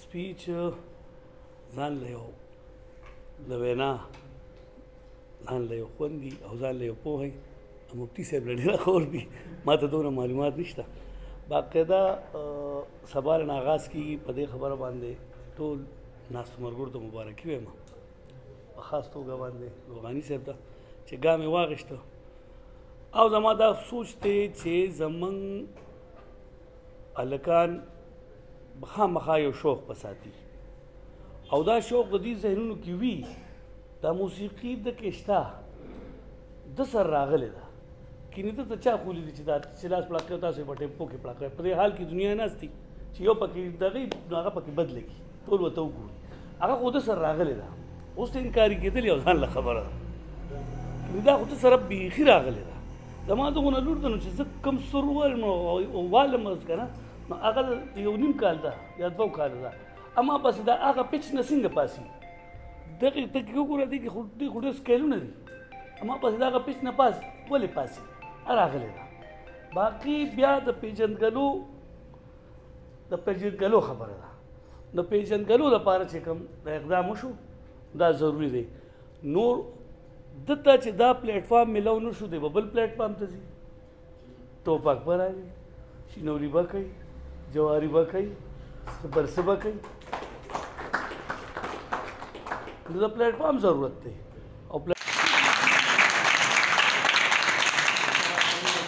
سپیچ ځان له یو د وینا ځان له یو خوند دي او ځان له یو پوهه. مفتي صاحب له ډېره خور دي، ما ته دومره معلومات نشته. باقاعده سبا نه آغاز کېږي. په دې خبره باندې ټول ناستو ملګرو ته مبارکي وایم، په خاص توګه باندې روغاني صاحب ته چې ګام یې واخیسته. او زما دا سوچ دی چې زمونږ هلکان خامخا یو شوق په ساتي او دا شوق د دې ذهنونو کې وي. دا موسیقي د کې شته، د سر راغلې ده. کینې ته چا خولې دي چې دا چې لاس پړاکوي، تاسو یې په ټیمپو کې پړاکوي. په دې حال کې دنیا ناستي چې یو پکې دغې، نو هغه پکې بد لګي، ټول ورته وګوري. هغه خو د سر راغلې ده، اوس ته انکاري کېدل یو ځان له خبره ده. دا خو ته سره بیخي راغلې ده. زما دغونه لور ده، نو چې زه کوم سر ووالم والم اوس که نه، نو هغه یو نیم کال ده یا دوه کاله ده، اما بس دا هغه پیچ نه څنګه پاسي؟ دغې ټکي وګوره، دې کې خو دې خو ډېر سکیلونه دي، اما پسې دغه پیچ نه پاس ولې پاسي؟ راغلې ده. باقي بیا د پیژندګلو خبره ده. د پیژندګلو لپاره چې کوم د اقدام وشو، دا ضروري دی. نور دته چې دا پلیټ فارم ملو نه شو، دی به بل پلیټ فارم ته ځي، ټوپک به راوي، شینولي به کوي، جواري به کوي، بل څه به کوي. نو د پلیټ فارم ضرورت دی.